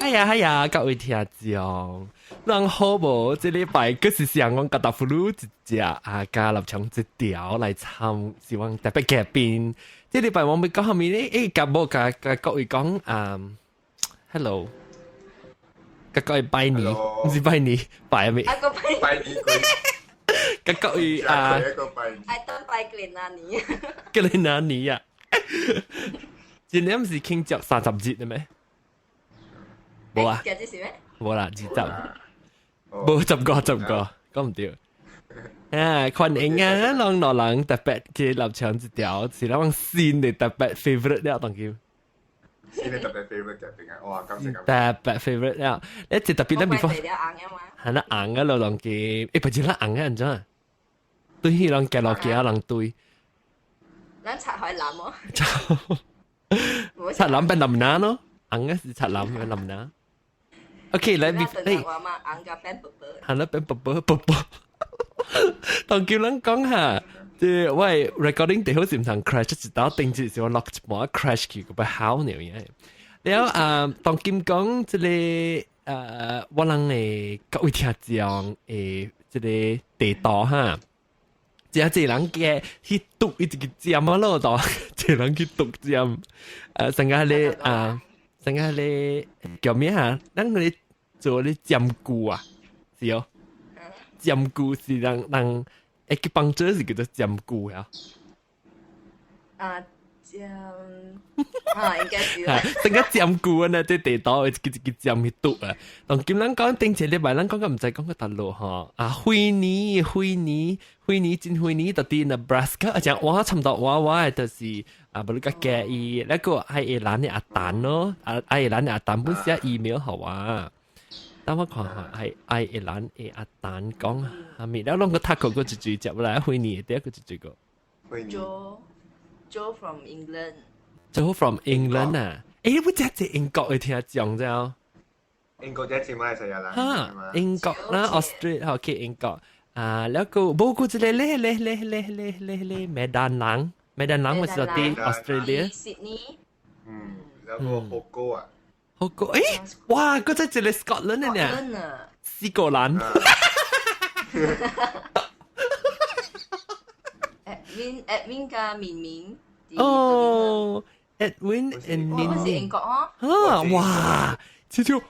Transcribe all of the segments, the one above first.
係啊係啊，各位聽眾，人好無？這禮拜閣是上講甲達福魯一隻啊，加立場一條來參，是阮特別嘉賓。這禮拜我欲講啥物呢？欸，共無共共各位講啊，hello，共各位拜年，毋是拜年，拜咩？啊個拜拜年鬼，共各位啊，一個拜年，愛當拜格林納尼。格林納尼啊！今年毋是慶祝30日的咩？無啊，今日是咩？無啦，20，無10個10個，講毋對。啊，歡迎啊，攏老人特別嘅立場一條，是咱新的特別 favorite 了，當叫。新的特別 favorite 嘅定係，哇，感謝特別 favorite 了，你一特別咱 before 係啦，紅嘅咯，當叫，欸，不是咱紅嘅按怎？對彼人行路行人對。咱插海南哦。插藍變藍拿咯，紅嘅是插藍變藍拿。OK，來，你，紅甲變薄薄。係啦，變薄薄薄薄。當叫人講下，即我 recording 地好似毋通 crash，一道定住時我落一半 crash 去，個欲好呢樣。了啊，當今講這个我人的各位聽眾的這个地圖哈。真濟人嘅去讀一個尖啊咯，當濟人去讀尖，成個咧啊，成個咧叫咩啊？咱個做咧占卜啊，是哦，占卜是人人會去幫助是叫做占卜啊。啊，占啊，應該是。成個占卜啊，呢啲地圖一個一個占去讀啊。當今咱講頂一禮拜，咱講個毋知講個大陸吼啊，灰年灰年灰年真灰年，到佇 Nebraska 啊，講我差毋多我我的就是啊，無你較介意，那個愛爾蘭的阿丹咯，啊愛爾蘭的阿丹本寫 email 予我。等我看下係愛爾蘭的阿丹講啥物，了攏閣讀過閣一句接來灰年第一個一句個。灰年。 Joe from England。 Joe from England 啊？欸，我這隻英國的聽眾啫。英國這次馬來西亞啦。哈，英國啦，Australia，OK，英國啊，了個無過一個咧咧咧咧咧咧咧，麥丹人，麥丹人我是佇 Australia。 Sydney。嗯，了個火鍋啊。火鍋，欸，哇，閣再一個 Scotland 的呢？西格蘭。 Edwin Edwin 加明明。哦，Edwin and 明明。是英國哦。啊，哇！這就哦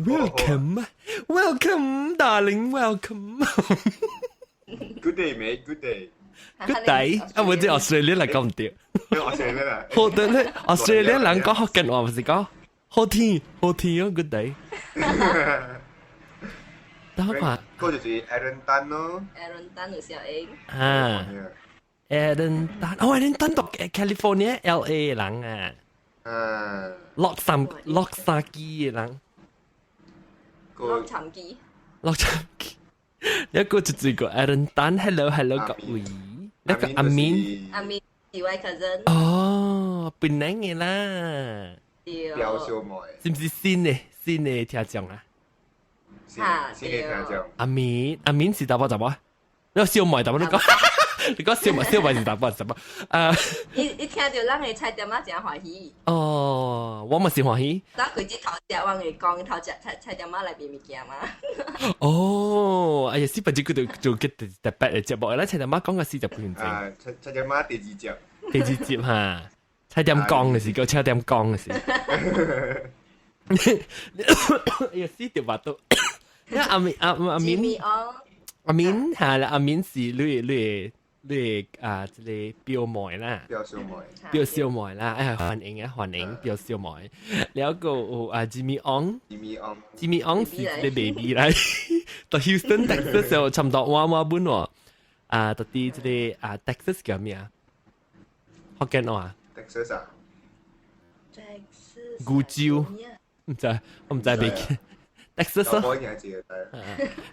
，welcome，welcome，darling，welcome。 Good day, mate. Good day. Good day。啊，我這 Australia 來講毋對。 Australia 啦。好的咧，Australia 人講福建話毋是講好天好天哦，Good day。等我看。嗰就是 Aaron Tan 咯。 Aaron Tan 有小英。啊。Aaron Tan，哦，Aaron Tan 讀 California LA 人啊。洛杉磯的人。洛杉磯。洛杉磯。一個就這個 Aaron Tan，hello hello 各位。一個阿敏。阿敏是我 cousin。哦，檳城的啦。表小妹。是毋是新的新的聽眾啊？新的聽眾。阿敏阿敏是查某查某？你小妹查某你講？你講小妹小妹是查某查某？啊！伊伊聽著咱的菜店仔誠歡喜。哦，我嘛是歡喜。咱規日頭食，我會講頭食菜菜店仔內面物件嘛。哦，哎呀，四分之佢就做個特別的節目，咱菜店仔講個40分鐘。啊，菜菜店仔第二集。第二集哈，菜店講的是叫菜店講的是。哎呀，死掉巴肚。阿敏阿阿敏阿敏係啦，阿敏是你你你啊，這个表妹啦，表小妹，表小妹啦，哎，歡迎啊，歡迎表小妹。了個有啊，Jimmy Ong，Jimmy Ong，Jimmy Ong 是個 baby 來，到 Houston Texas 就差毋多我我本喎，啊，到佇這个啊 Texas 叫咩啊？福建話，Texas 啊，Texas，古州，毋知，我毋知別。Texas 咯，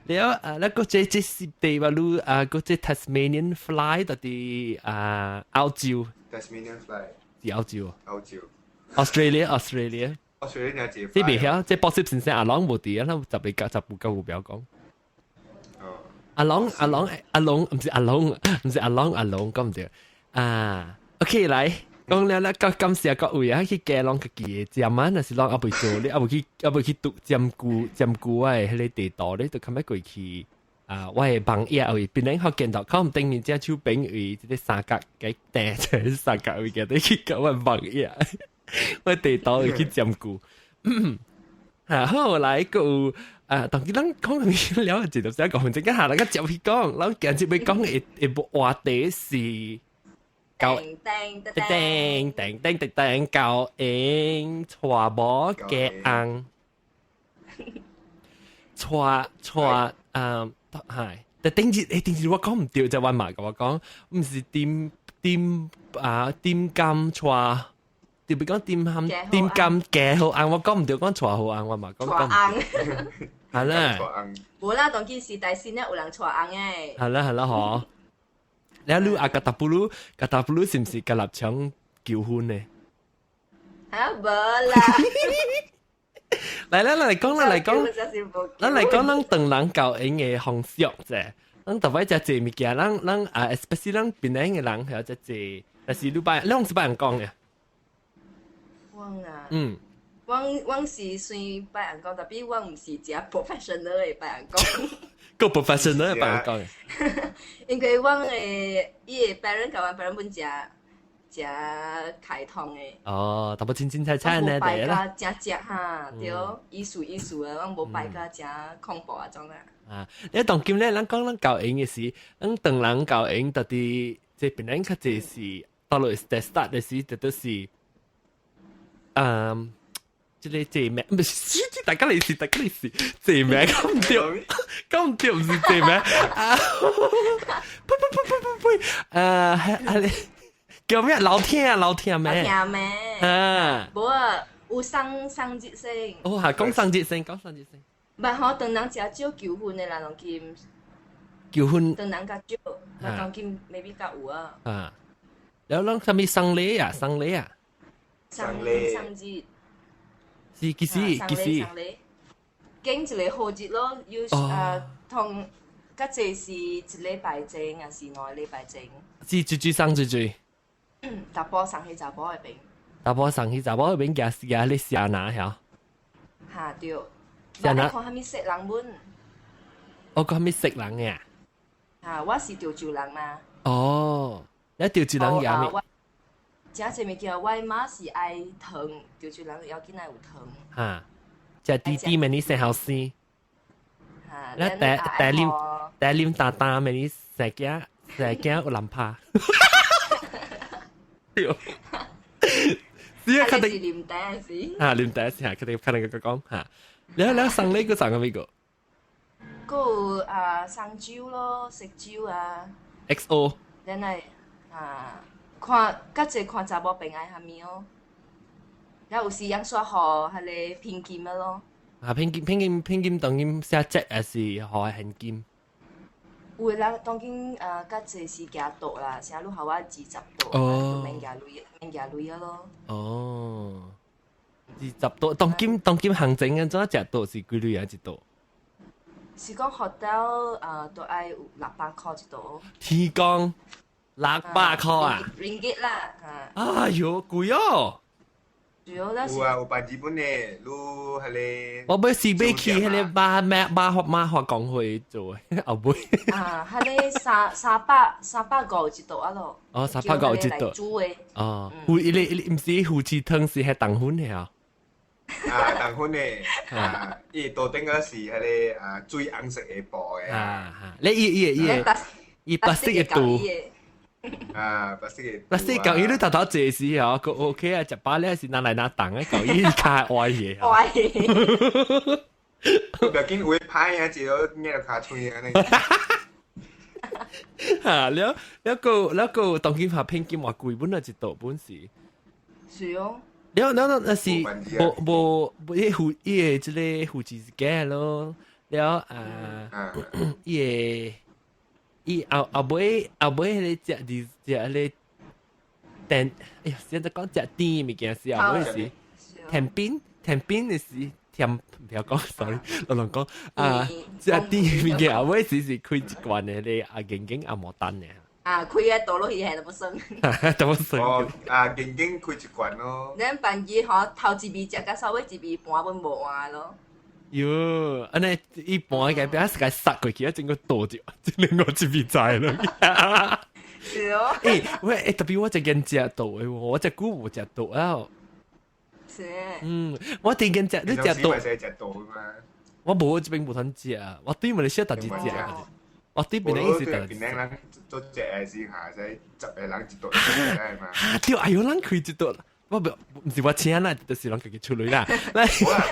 了啊，那個這這是地話路啊，個這 Tasmanian Fly 到佇啊澳洲，Tasmanian Fly 是澳洲，澳洲，Australia Australia ，Australia 這這袂曉，這博士先生阿朗無佇啊，咱十個十五九表講。阿朗阿朗阿龍，毋是阿龍，毋是阿朗阿龍，講毋對啊。OK，來，講了咧，感感謝各位啊，去加攏家己的占啊，若是攏猶未做，你猶未去猶未去讀占據占據我的彼個地圖，你就較欲過去啊，我的網頁位檳城福建 .com 頂面這手邊位，這個三角嘅掟這三角位嘅，你去到我的網頁，我的地圖會去占據。啊，好來個啊，當佢咱講了一就寫講，陣間下來個接去講，咱今日欲講的一部話題是交叮叮叮叮叮叮叮交緣娶某嫁翁，娶娶啊係，但頂日欸頂日我講毋對，就我媽共我講，毋是點點啊點金娶。特別講點含點金嫁好翁，我講毋對，講娶好翁，我嘛講講毋對。係啦，無啦，當今時代先咧有人娶翁的。係啦係啦嗬。你阿格達布魯，格達布魯是毋是共立場求婚呢？啊，無啦。來來來講啦，來講，咱來講咱唐人交緣的風俗者，咱特別食濟物件，咱咱啊，especially 咱檳城的人曉食濟，但是你捌，你攏是捌人講的。我啊，我我是算捌人講，tapi 我毋是誠 professional 的捌人講。閣 professional 的捌人講。因為阮的伊的 parent 共阮 parent 本誠誠開通的。哦，淡薄清清菜菜呢，對啦。誠食哈，對，意思意思的，阮無擺甲誠恐怖啊種啦。啊，你當今咧，咱講咱交緣的時，咱唐人交緣到底這檳城較濟是到落 start 的時，就都是。嗯，這個這名毋是，大家嚟是，大家嚟是，這名講毋對，講毋對，毋是這名啊！不不不不不不，啊你叫咩？老天啊，老天咩？老天咩？啊，無啊，有送送節先。哦，係講送節先，講送節先。毋係嗬，唐人誠少求婚的啦，當今。求婚。唐人較少，當今 maybe 較有啊。啊，然後攏啥物送禮啊？送禮啊？送禮送節。是幾時？幾時？揀一個好日咯，有啊，同較濟是一禮拜前，抑是2禮拜前。是追追送追追。查埔送去查埔彼邊。查埔送去查埔彼邊，舉舉咧寫哪曉？哈對。寫哪？看啥物色人本。我看啥物色人嘅？啊，我是潮州人嘛。哦，你潮州人舉咩？誠濟物件，我媽是愛糖，潮州人要緊愛有糖。哈，食甜甜的你生後生。哈，你茶茶啉茶啉淡淡的你生囝生囝有人拍。對。是啊，確定。是啉茶是。啊，啉茶是啊，確定確定閣講哈。你你送禮閣送啥物個？閣有啊，送酒咯，食酒啊。 XO。然後啊。看較濟看查某朋愛蝦米哦，然後有時養煞予彼個聘金的咯。啊，聘金聘金聘金當今寫節還是予現金？有的人當今啊，較濟是舉桌啦，啥你予我20桌，就免舉鐳，免舉鐳啊咯。哦，二十桌，當今當今行情按怎食桌是幾鐳啊一桌？是講 hotel 啊，都愛有600箍一桌。天公。600箍啊？Ringgit 啦，哎喲，貴哦！主要有啊，有辦日本的，你彼個我欲是欲去彼個馬馬馬華馬華公會做的，後尾。啊，彼個三三百三百五一桌啊咯。哦，三百五一桌。煮的。哦，有伊個伊毋是夫妻湯是彼糖粉的啊？啊，糖粉的，啊，伊桌頂個是彼個啊水紅色的布的。啊，你伊伊伊伊白色的肚。啊，白色的。白色舊伊你頭頭坐時哦，閣 OK 啊，食飽了是拿來拿動的，舊伊較歪去。歪。不要緊，有的歹啊，一個捏到尻喙按呢。哈，了了閣了閣當今拍聘金偌貴，本來一桌本是。是哦。了了那是無無無，伊夫伊的這个夫妻是假咯，了啊，伊的。伊後後尾後尾彼個食佇食彼個甜，哎呀，現在講食甜物件是後尾是甜品，甜品的是甜，毋曉講，sorry，亂亂講啊，食甜物件後尾是是開一罐的彼個啊硬硬紅毛丹的。啊，開啊倒落去係都無算。都無算。哦，啊，緊緊開一罐咯。咱辦日吼頭一味食，甲煞尾一味盤本無換咯。喲，按呢一盤個變是個塞過去，啊，整個倒掉，這兩個一味在咯。是哦。欸，喂，欸，特別我這間食到的，我這久無食到啊。是。嗯，我頂間食，你食到？食到嘛？我無這邊無通食，我對馬來西亞逐日食。我對邊個意思就是？邊人做食的時下，使10個人一桌食嘛。哈對，哎喲，人開一桌。我唔唔是我請啦，就是人家己出來啦。好啦，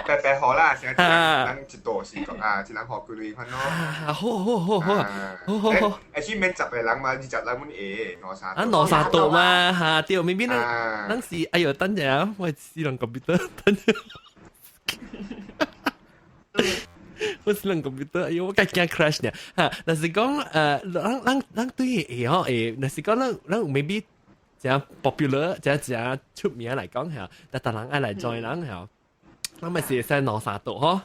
白白好啦，成人一桌是講啊，一人予幾鐳款咯。啊，好好好好，好好好。誒，先免十個人嘛，20人阮會兩三。啊，兩三桌嘛，嚇對，明明咱咱是，哎喲，等陣，我私人 computer，等陣。我私人 computer，哎喲，我較驚 crash 呢。嚇，若是講，咱咱咱對會吼會，若是講咱咱 maybe 誠 popular，誠誠出名來講嚇，但逐人愛來 join 人嚇，咱咪是會使兩三桌吼。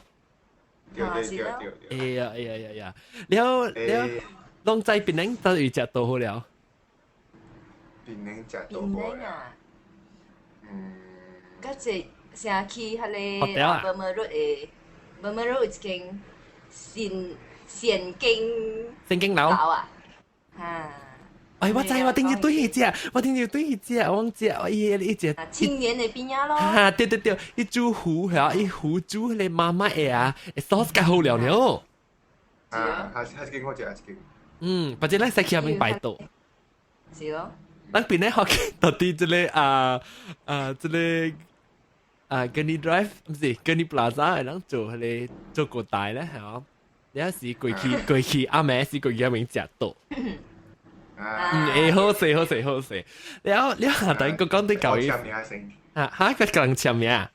對對對對對。哎呀哎呀呀呀！了了，攏在檳城都有食到好了。檳城食到好了。嗯。較濟城區彼個 Burma Road 的 Burma Road 有一間善善景善景樓啊，嚇。哎，我知，我頂日對彼隻，我頂日對彼隻，我食，伊伊隻青年的邊仔咯。哈，對對對，伊煮糊嚇，伊糊煮彼個媽媽的啊，sauce 較好料了。啊，還是還是間好食，還是間。嗯，或者咱使去遐邊擺桌。是咯。咱邊咧學到底這個啊啊這個啊 Gurney Drive 毋是 Gurney Plaza，人做彼個做過大咧，係嘛？你是過去過去阿妹是過去遐邊食桌。嗯，會好勢好勢好勢。了了，下等個講對舊簽名先。啊，嚇個人簽名？啊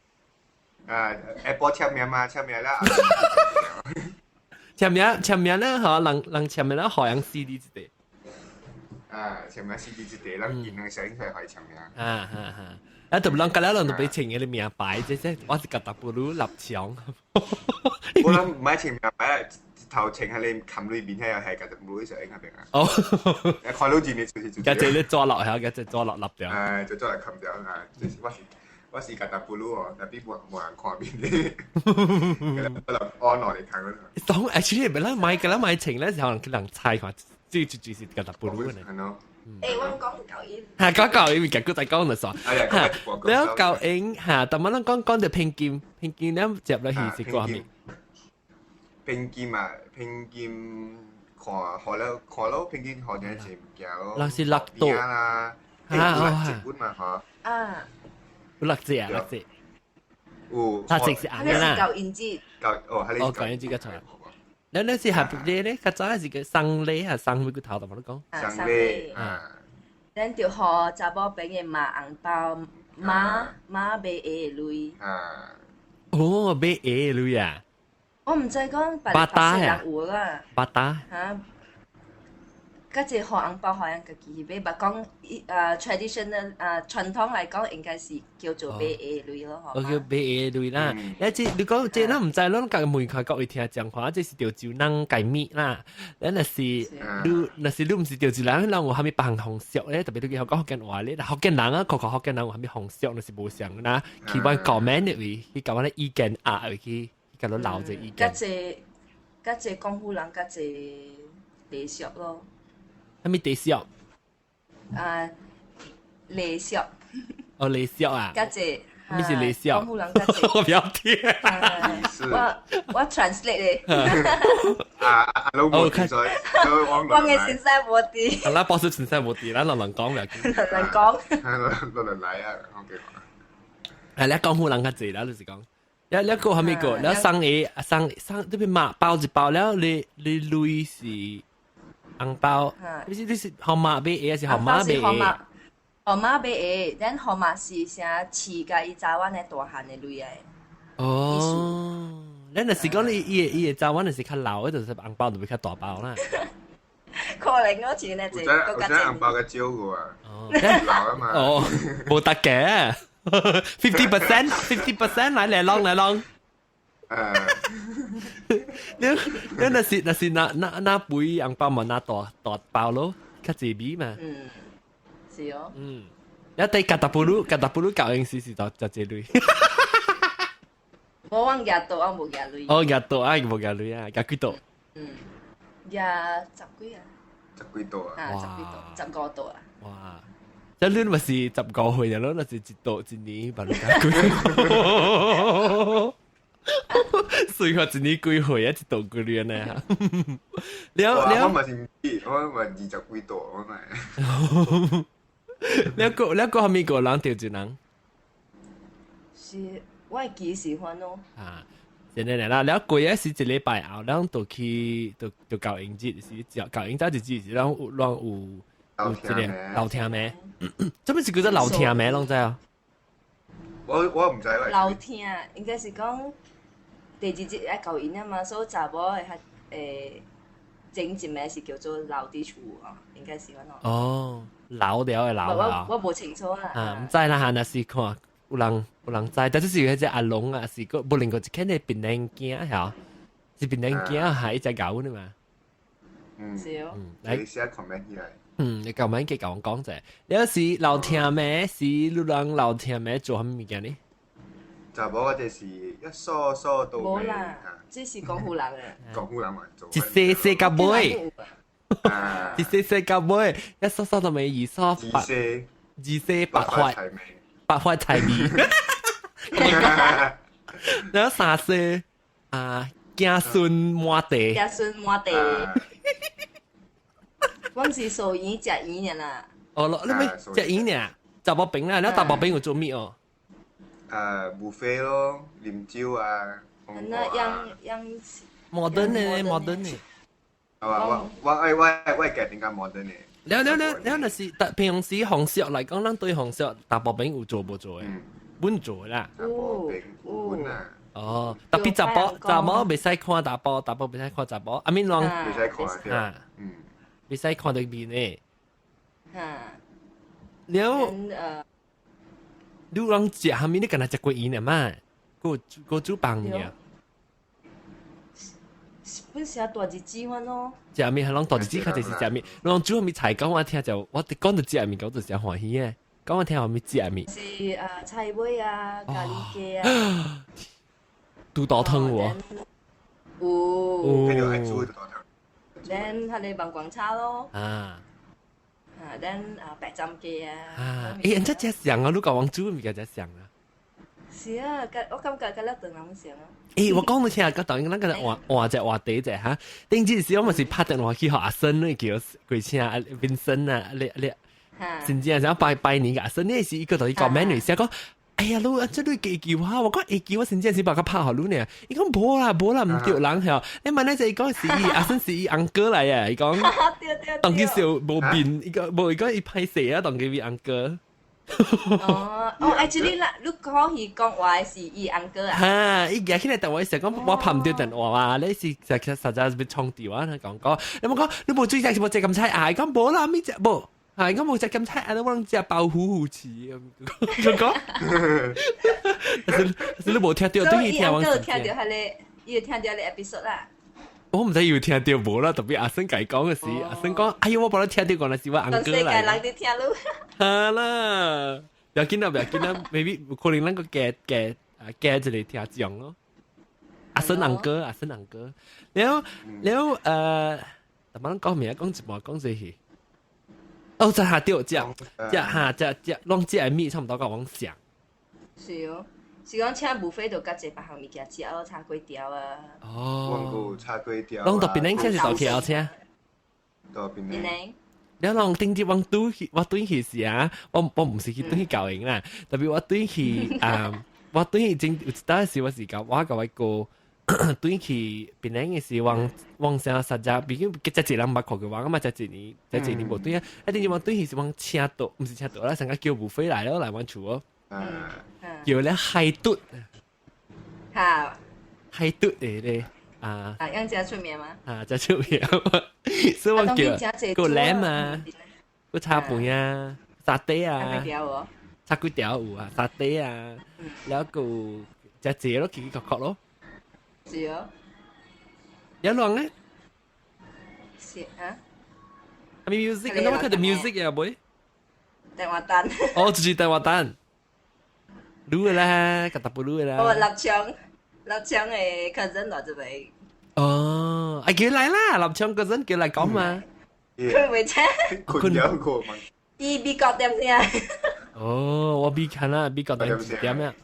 ，Apple 簽名嘛，簽名啦。簽名簽名咧，嗬，人人簽名咧，好像 CD 一個。啊，簽名 CD 一個，人銀行寫出來可以簽名。啊啊啊！啊，特別人隔了人都俾穿個名牌，這這我是甲 W 立場。我諗唔係簽名牌。頭前喺你冚裏邊係係夾每上喺邊啊！哦，看到字你就是家姐你抓落下，家姐抓落立掉。誒，就抓嚟冚掉啊！就是我是我是夾 W 哦，特別無無人看邊啲，可能按落嚟看嗰度。當 actually 本來買個啦買情咧，時候人人猜看，這就是夾 W 呢。係咯。誒，我講舊音。嚇，講舊音，夾古仔講就算。嚇，了舊音嚇，但係咱講講到平金，平金咧接落去是講啥物？平金啊，平金看好了，看了平金好像是物件咯。那是六度啦，有六隻本嘛嗬。啊。有六隻啊，六隻。有。六隻是紅啦。舊銀紙。舊哦，係哦，舊銀紙個錯。你那是合你咧，較早是個送禮啊，送咩個頭，同我講。送禮啊。咱就予查某朋友嘛紅包，媽媽買下鐳。啊。哦，買下鐳啊！我毋知講別別人有啦。八打。嚇！佮這予紅包予人家己去買，捌講traditional 傳統來講應該是叫做買下鐳咯，哦，叫買下鐳啦。你這你講這咱毋知，咱家問下各位聽講話，這是潮州人解密啦。咱若是你，若是你毋是潮州人，咱有啥物別項風俗咧？特別你去講福建話咧，福建人啊，個個福建人有啥物風俗，若是無相啦。去阮 comment 入去，去共阮的意見啊，去去共咱留一個意見。較濟較濟廣府人較濟禮俗咯。啥物禮俗？啊，禮俗。哦，禮俗啊。較濟。啥物是禮俗？廣府人較濟。我不要聽。我我 translate 咧。啊啊！老母所以，我嘅先生無佇。好啦，博士先生無佇，咱落人講啦。落人講。落人來啊！OK。係你廣府人較濟啦，就是講。你你個係咪個？你送嘢送送，這邊嘛包一包了，你你鐳是紅包，你是你是號碼買還是號碼買？號碼號碼買的，咱號碼是啥飼共伊早晚的大漢的鐳來。哦，咱若是講你伊個伊個早晚若是較老的，就是紅包就會較大包啦。可能我像那有這有這紅包較少個啊，老啊嘛。哦，無得嘅，50%，50% 來來啷來啷。你你若是若是拿拿拿杯紅包嘛，拿大大包咯，較濟味嘛。嗯，是哦。嗯，一對 Kota Bharu，Kota Bharu 教應時是就就這類。我往廿度，我無廿類。哦，廿度啊，無廿類啊，廿幾度？嗯，20幾啊。十幾度啊？啊，十幾度，15度啊。哇！這你咪是15歲咯，那是一度一年把你加幾？所以話一年幾歲啊？一度幾年呢？了了，我嘛是唔知，我嘛20幾度，我嘛。了個了個後面個人掉一人？是，我幾喜歡咯。啊，真係啦，了過一是一禮拜後，咱就去就就教英節，是教英節就是咱有咱有有這個老聽咩？這麼是叫做老聽咩？攏知啊？我唔知喂。老聽應該是講第二節愛教𪜶啊嘛，所以查某會較整一暝是叫做留佇厝啊，應該是咁咯。哦，老了的老啊。我無清楚啊。啊，毋知啦哈，若是看有人有人知，但是是彼隻阿龍啊，是個無另外一間的檳榔囝嚇，是檳榔囝係一隻狗呢嘛。嗯，是哦。嗯，來寫 comment 起來。嗯，你舊晚記甲我講者，有時老聽咩？是你人老聽咩做啥物物件呢？就無我就是一梳梳到尾。無啦，這是廣府人嘅。廣府人嘛做。一細細到尾，一細細到尾，一梳梳到尾，二梳二四二四白髮，白髮齊眉。然後三世啊，子孫滿地。子孫滿地。阮是素圓食圓爾啦。哦，你咪食圓爾，查某朋啦，你查某朋有做咩哦？ buffet 咯，啉酒啊。那樣樣。 modern 呢？modern 呢？係嘛？我愛家庭較 modern 的。了了了了，若是但平常時紅燒來講，咱對紅燒查某朋有做無做的？本做啦。查某朋有本啊。哦，特別查甫查某袂使看查甫，查甫袂使看查某，啊面攏袂使看啊。嗯。袂使看到面的。哈。了，你攏食啥物？你敢若食過圓爾嘛？閣閣煮飯爾。本是大日子款咯。食物係攏大日子，較濟是食物。攏煮啥物菜？講我聽就，我講到食物，我就誠歡喜的。講我聽啥物食物？是啊，菜尾啊，咖喱雞啊。肚肚湯無？有。這就愛煮肚肚湯。咱彼個網光炒咯。啊。啊，咱啊白斬雞啊。啊，欸，人家真像啊，你講王煮物件真像啊。是啊，我感覺佮了唐人像啊。欸，我講你聽，佮當咱個換換隻話題者哈。頂陣時我嘛是拍電話去予阿森，你叫貴請阿變森啊，你你，真正想拜拜年個阿森，你是伊個同伊講咩女寫講，哎呀，你這你記記我，我講會記我真正是把佢拍予你呢。伊講無啦無啦，毋對人嚇。你問那隻伊講是伊阿森是伊 uncle 來啊，伊講，當佢笑無面，伊講無伊講伊歹勢啊，當佢伊 uncle。哦，哦，actually 啦，你可以講話是伊 uncle 啊？哈，伊舉起來電話時講我拍毋著電話啊，你是實實在是欲創掉啊？講講，你無講你無注意是無食咁菜啊？伊講無啦，咪食無，啊，伊講無食咁菜啊，我攏食鮑魚魚翅咁講。但是但是你無聽著，等於聽我。所以伊 uncle 聽著彼個，伊有聽著彼個 episode 啦。我毋知有聽著無啦，特別阿森共伊講的時，阿森講：哎喲，我無咧聽著，原來是我 uncle 來。全世界人佇聽你。好啦，不要緊啦，不要緊啦，maybe 可能咱閣加加啊加一個聽眾咯。阿森 uncle，阿森 uncle，了了呃，但講咩？講一半講這去。哦，這下對，這這哈這這攏這個物差毋多佮阮像。是哦，是講請 buffet 就較濟別項物件食咯，炒粿條啊。哦。炒粿條。攏到檳城請是到去後請。到檳城。了攏頂日阮拄去，我轉去時啊，我毋是去轉去教營啦，特別我轉去啊，我轉去真有一當時我是共我共我哥轉去檳城的時，往往啥實在，畢竟這一人捌看過我嘛，這一年這一年無轉啊，啊頂日我轉去是往請桌，毋是請桌啦，上個叫 buffet 來咯，來阮厝哦，叫咧海肚，哈，海肚的咧。啊！啊，樣真出名嗎？啊，真出名，所以我叫個舐啊，個炒飯啊，沙爹啊，炒粿條有啊，沙爹啊，然後個食濟咯，奇奇殼殼咯。是哦。有人咧？是啊。係咪 music？你有睇到 music 啊，妹？電話單。哦，就是電話單。擼的啦，個大不擼的啦。哦，立場立場的 cousin 來這邊。哦，啊叫來啦，立場 cousin 叫來講嘛。佢未請。困咗個嘛。伊美國點先啊？哦，我比看啦，美國點點啊？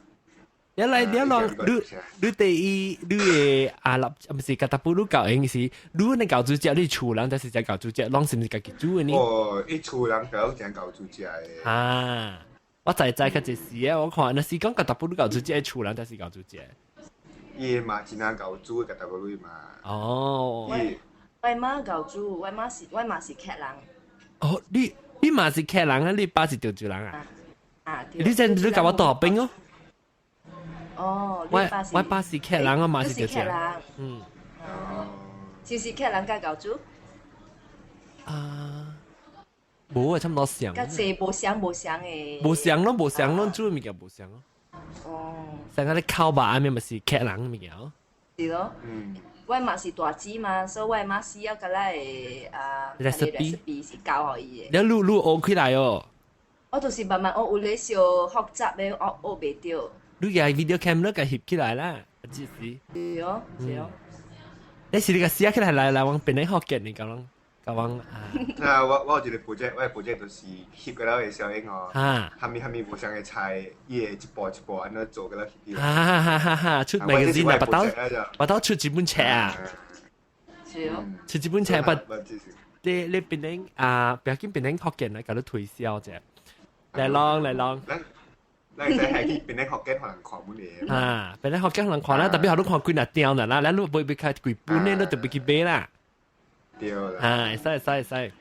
一來你啷你你第一你的啊立，毋是甲大不擼教應是，你那舊煮食你厝人，但是只舊煮食，攏是毋是家己煮的呢？哦，伊厝人就正舊煮食的。啊，我知知較一時啊，我看若是講甲大不擼舊煮食，厝人才是舊煮食。伊嘛真正舊煮，甲大不擼嘛。哦。我媽舊煮，我媽是客人。哦，你嘛是客人啊？你爸是潮州人啊？啊，你這你共我大學兵哦。哦，我爸是客人，我媽是潮州人。嗯。哦。就是客人佮舊煮。啊，無啊，差不多像。佮濟無相無相的。無相咯，無相咯，煮物件無相咯。哦。成個咧烤肉啊，咪咪是客人物件。是咯。嗯。我媽是大姊嘛，所以我媽死了，佮咱的啊 recipe 是教予伊的。你擼擼學起來哦。我就是慢慢學，有咧小複雜的，學學袂著。你個 video camera 共翕起來啦，這是。是哦，是哦。你是你個寫起來來來往邊個福建你講講講啊？啊，我有一個 project，我的 project 就是翕個了的小影哦。啊。蝦米蝦米無相的菜，伊會一步一步按怎做個了翕。哈哈哈哈哈！出 magazine 啊，巴豆巴豆出一本冊啊。是哦。出一本冊，不，你邊頂啊？不要緊，邊頂福建來共你推銷者。來啷來啷。咱會使係去邊頂福建，予人看本的。啊，邊頂福建予人看啦，特別予你看幾若張啦，啦，咱你買買開幾本的，你特別去買啦。對啦。啊，會使會使會使。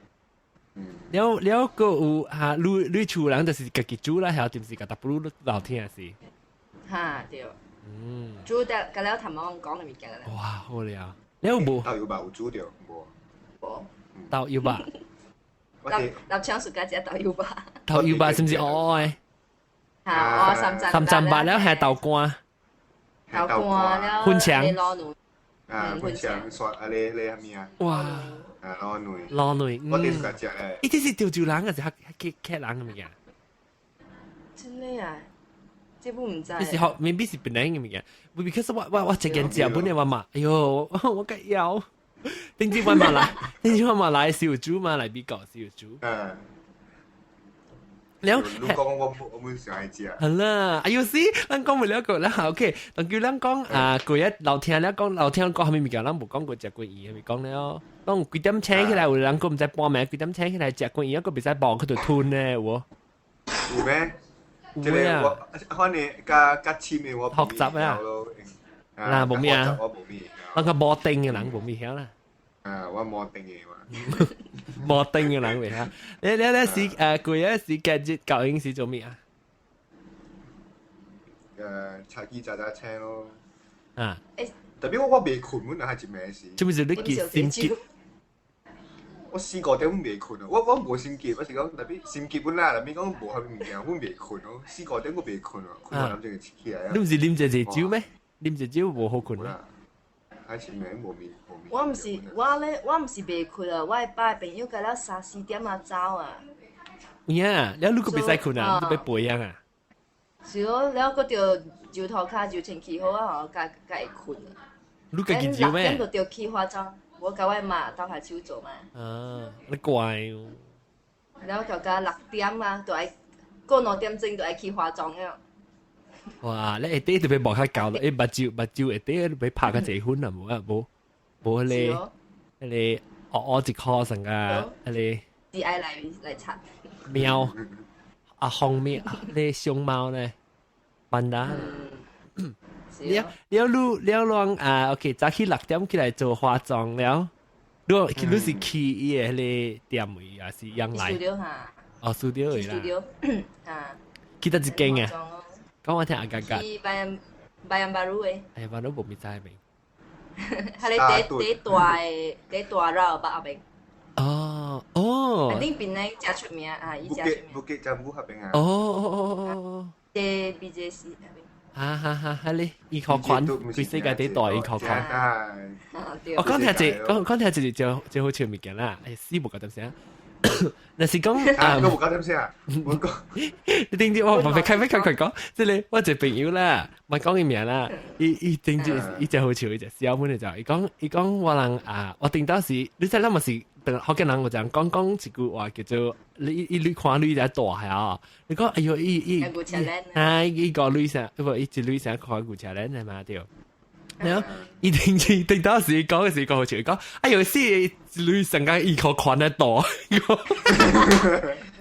了了閣有哈，你厝人就是家己煮啦，還是是共大不擼聊天是？哈對。煮得佮了頭毛講的物件啦。哇，好了，了無？豆油肉有煮著無？無。豆油肉。立立場暑假食豆油肉。豆油肉是毋是烏烏的？哈，烏三層。三層肉了還豆乾。豆乾了。粉腸。啊，粉腸刷啊，咧咧啥物啊？哇！啊，滷卵。滷卵，我第一次食咧。伊這是潮州人還是客客客人的物件？真的啊？這本毋知。這是學 maybe 是檳城的物件，because 我一間食本的我嘛，哎喲，我個枵。頂次我嘛來，頂次我嘛來是有煮嘛，來美國是有煮。嗯。了，你講我們上愛食。好啦，哎喲死，咱講袂了個啦，OK，當叫咱講啊，過日老聽了講，老聽講啥物物件，咱無講過食過魚，係咪講了？攏幾點醒起來，有人講毋知半暝幾點醒起來食過魚，閣袂使無去就吞咧，有無？有咩？有啊。我反正較較深的我學習啊。嗱，無咩啊？我無咩。咱個無定的人無咩曉啦。啊，我無定的嘛。無定的人袂曉。你時過日時間節舊應是做咩啊？早起早早醒咯。啊。特別我袂睏，阮係一暝時。做咩事你急心急？我四五點阮袂睏啊！我無心急，我是講特別心急本啦，特別講無啥物物件，阮袂睏咯。四五點我袂睏啊，睏到諗住起來啊。你毋是啉一隻酒咩？啉一酒無好睏咩？還是暝無眠無眠。我毋是我咧，我毋是袂睏啊！我的爸的朋友共了三四點仔走啊。有影，了你閣袂使睏啊？你欲陪樣啊？是咯，了閣著揉塗跤揉清氣好啊，吼，才才會睏啊。你家己揉咩？六點就著去化妝，我共我媽鬥下手做嘛。啊，你乖哦。了到甲六點啊，就愛過2點鐘就愛去化妝了。哇！你下底特別無較厚咯，欸，目睭目睭下底欲拍較濟粉啊，無啊無無彼個彼個烏烏一箍成個彼個。是愛來來擦。貓啊，紅貓，你熊貓呢？panda。了了，你了啷啊？OK，早起6點起來做化妝了。你你是去伊个彼個店位，還是樣來？ studio 哈。哦，studio 啦。 studio 啊。去佗一間啊？講我聽阿格格。去 Bayan Bayan Baru 的。哎，我都無咪知名。彼个第第大的第大繞吧後邊。哦哦。頂邊咧誠出名啊，伊誠出名。 Bukit Jambu 彼邊啊。哦哦哦哦哦。這 BJC 彼邊。哈哈哈！彼个伊可款，規世界第大伊可款。我講聽一，講講聽一個最最好笑物件啦！哎，死無覺得啥？若是講啊，我無搞點先啊，我講你頂住我唔係開開開開講，即係我一個朋友啦，唔講伊名啦，伊伊頂住伊隻好笑，伊隻小妹就伊講伊講我人啊，我頂到時你知咱嘛是福建人有講講講一句話叫做你伊你看女在大係啊，你講哎喲伊伊啊伊個女啥，不伊一女啥看牛車輪係嘛對。然後伊頂住頂到時講嘅時講好笑，講哎喲死女成間伊可寬得大。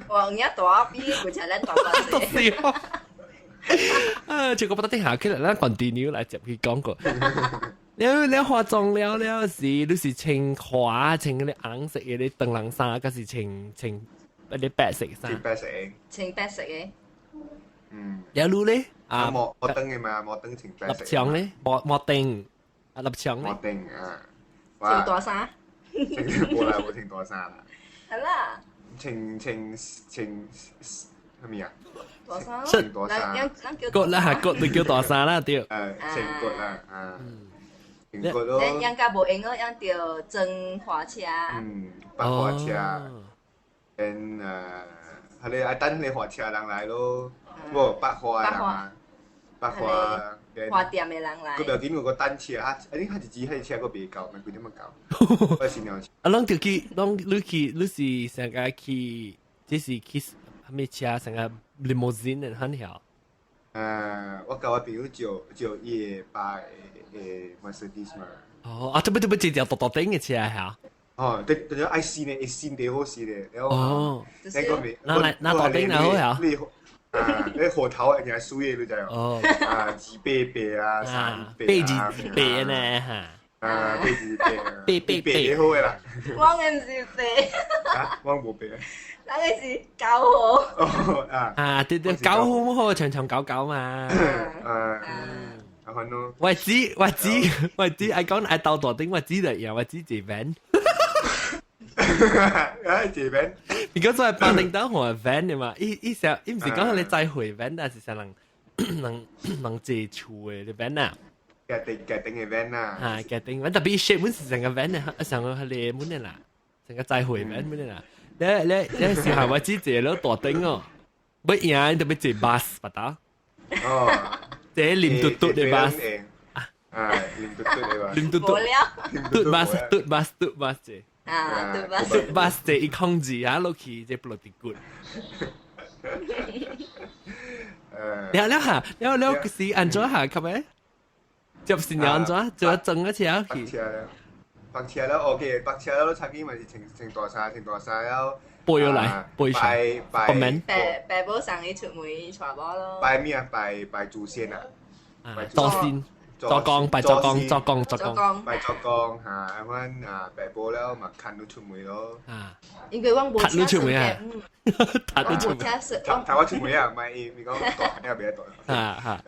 哇！而家大比牛車輪大都是哦。啊，這個不得定下起來，咱 continue 來接佢講過。你你化妝了了時，你是穿花穿嗰啲紅色嘅啲長人衫，還是穿穿嗰啲白色衫？穿白色。穿白色嘅。嗯。有路咧？啊，摩摩登嘅嘛，摩登穿白色。立牆咧，摩摩登啊，立牆咧。摩登啊。穿大衫。冇啦，冇穿大衫啦。係啦。穿穿穿係咪啊？大衫。穿大衫。骨啦嚇，骨就叫大衫啦，對。誒，穿骨啦，啊。穿骨咯。咱家無閒咯，用著裝花車。嗯，白花車。跟誒，係你愛等你花車人來咯，無白花人啊，白花。花店的人來。佢不要緊，有個單車啊，啊你較一支彼車閣袂夠，咪幾點仔夠？我新娘。啊，攏著去，攏你去，你是成個去，這是去啥物車？成個 limousine 的很曉。我共我朋友借借伊的爸的 Mercedes 嘛。哦，啊，這不這不這條大大頂的車嚇？哦，對對，愛新的，會新的好勢的，然後哦，那個未，拿來拿大頂來好呀。你啊，你火頭人家輸的你知哦。啊，二八八啊，三八啊，八二八呢嚇。啊，八二八，八八八好的啦。我的毋是八。啊，我無八。咱个是九號。哦啊。啊，對對，九號好長長久久嘛。啊。啊，反咯。我知我知我知，愛講愛鬥大頂，我知就贏，我知坐 van。啊，坐 van。你講做係八零燈和 van 的嘛？伊伊成伊毋是講你載貨 van，但是成人人人坐厝的 van 啊。家定家定的 van 啊。啊，家定 van 特別 shape 本是成個 van 啊，成個係你本的啦，成個載貨 van 本的啦。你你你時候我知坐了大頂哦，要贏特別坐 bus 不打。哦。坐黏嘟嘟的 bus。啊，黏嘟嘟的 bus。黏嘟嘟。嘟 bus 嘟 bus 嘟 bus 坐。啊，嘟 bus。嘟 bus 坐一控制啊，落去這不落地骨。了了下，了了是按怎下級咩？接新娘按怎？做整個車去。白車了 OK，白車了，插機咪是穿穿大衫，穿大衫了。背咗嚟，背上。拜拜拜拜母送伊出門娶某咯。拜咩啊？拜拜祖先啊！拜祖先。祖公拜祖公，祖公祖公。拜祖公嚇，啊阮啊拜母了嘛，牽你出門咯。啊。因為阮無車出門啊。阮無車是。頭我出門啊，唔係伊伊講大，你也袂大。啊哈。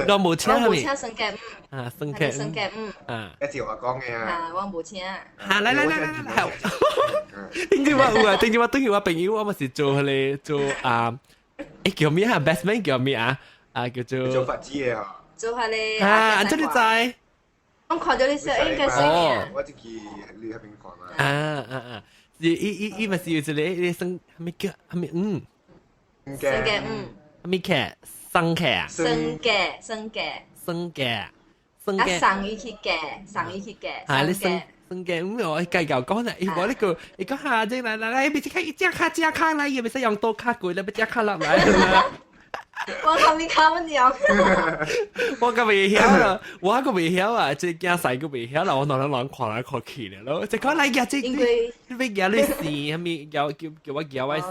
我無車我無車生嘅。啊，生嘅。生嘅嗯。啊。一直我講嘅啊。啊，我無車。嚇！來來來來來，頂住我有啊，頂住我等於我朋友，我嘛是做彼個做啊，欸叫咩啊？Best man 叫咩啊？啊叫做做髮子的吼。做彼個啊，這你知？我看到你說應該是。哦，我這去你彼邊看嘛。啊啊啊！伊伊伊嘛是有一個伊個生，啥物叫啥物嗯？生嘅嗯。啥物客？生客啊？生嘅生嘅。生嘅生嘅。啊，送伊去嫁，送伊去嫁。啊，你生生嘅嗯，我計較講啦，伊無你個，伊講下這來來來，別只卡一只卡只卡來，伊袂使用刀卡過，你欲只卡落來。我較咪較穩樣。我閣袂曉啦，我閣袂曉啊！這囝細閣袂曉啦，我兩人看來看去咧咯。這講來夾這，因為你欲夾你死，啥物叫叫叫我夾我死，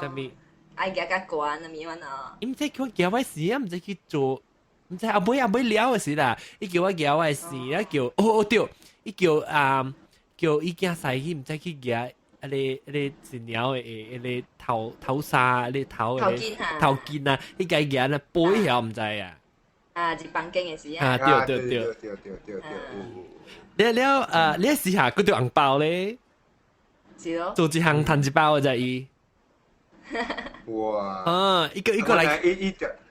啥物？愛夾較懸啥物款哦。伊毋知叫我夾我死啊，毋知去做，毋知後尾後尾了的時啦，伊叫我夾我死，啊叫哦哦對，伊叫啊叫伊囝細去，毋知去夾。啊你你新娘的迄個頭頭紗，你頭頭巾啊，頭巾啊，你家夾咧背曉毋知啊？啊，入房間的時啊，啊對對對對對對對，了了啊，你試下嗰條紅包咧，是咯，做一項趁一包的啫伊。哇！啊，一個一個來，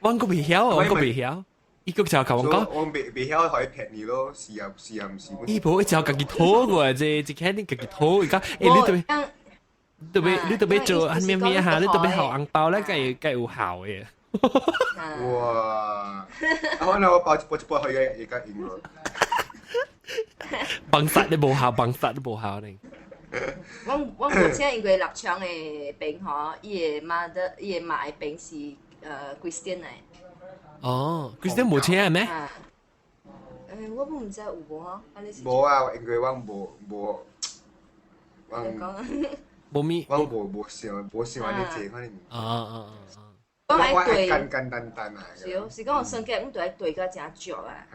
我閣袂曉，我閣袂曉，伊閣就共我講，我袂袂曉予伊騙你咯，是啊是啊，毋是。伊無伊就家己討過來，這這肯定家己討，伊講，欸你對。特別你特別做咩咩嚇，你特別睺紅包咧，計計有效嘅。哇！可能我包一包一包去嘅，而家用咯。幫殺都無效，幫殺都無效呢。我無請因為立場的邊吼，伊的媽的，伊的媽的邊是Christian 來。哦，Christian 無請咩？我毋知有無吼，無啊，因為我無無，我無咪，我無無想無想按呢濟可能。啊啊啊！我愛對簡簡單單啊。是哦，是講生計，阮都愛對甲誠足啊。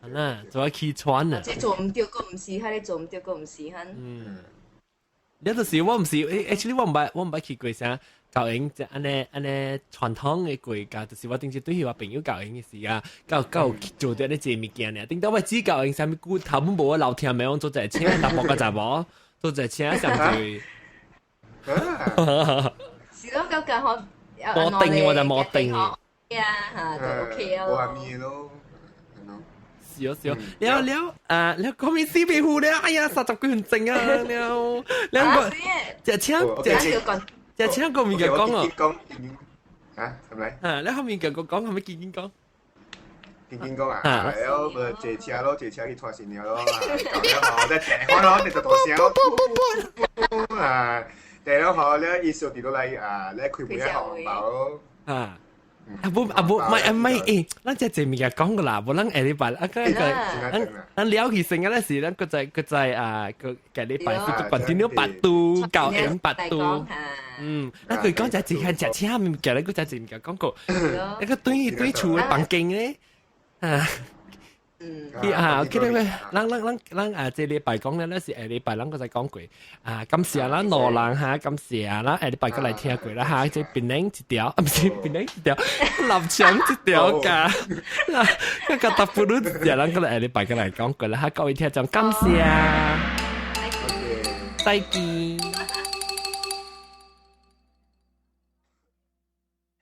嗯，啊，做起喘啊。這做毋對，閣毋是，彼个做毋對，閣毋是，哈。嗯。你就是我毋是，actually 我毋捌去過啥教營，就按呢按呢傳統的過家，就是我頂次對我朋友教營的時啊，夠夠做啲呢這物件呢。頂到我只教營啥物骨頭本無樓聽沒，我做一個車，查某佮查某，做一個車上去。是咯，感覺好。無定我就無定。啊，嚇，就 OK 啊。無蝦米咯。是哦是哦，了了啊，了講面死皮膚了，哎呀，30幾分鐘啊，了兩個，隻車隻隻車個物件講哦，講啊，係咪？啊，你後面個講係咪見見講？見見講啊，了咪坐車咯，坐車去拖新娘咯，搞了後再電話咯，你就大聲咯，啊，電話好了，意思佇落來啊，咧開門紅包咯，啊。啊無啊無，唔係唔係，誒，咱這這物件講過啦，無咱下禮拜啊個個，咱咱聊起成個咧是，咱閣再閣再啊個個禮拜是個關掉八度九點八度，嗯，咱佢講只只係食車物件咧，閣只只物件講過，一個對對厝的房間咧，啊。嗯，啊，記得咩？咱咱咱咱啊，這禮拜講咧，咱是下禮拜咱閣再講過。啊，感謝咱羅人哈，感謝啊，咱下禮拜閣來聽過啦哈。這檳榔一條，啊，毋是檳榔一條，臘腸一條㗎。嗱，個搭布魯一條，咱閣來下禮拜閣來講過啦哈。各位聽眾，感謝，再見。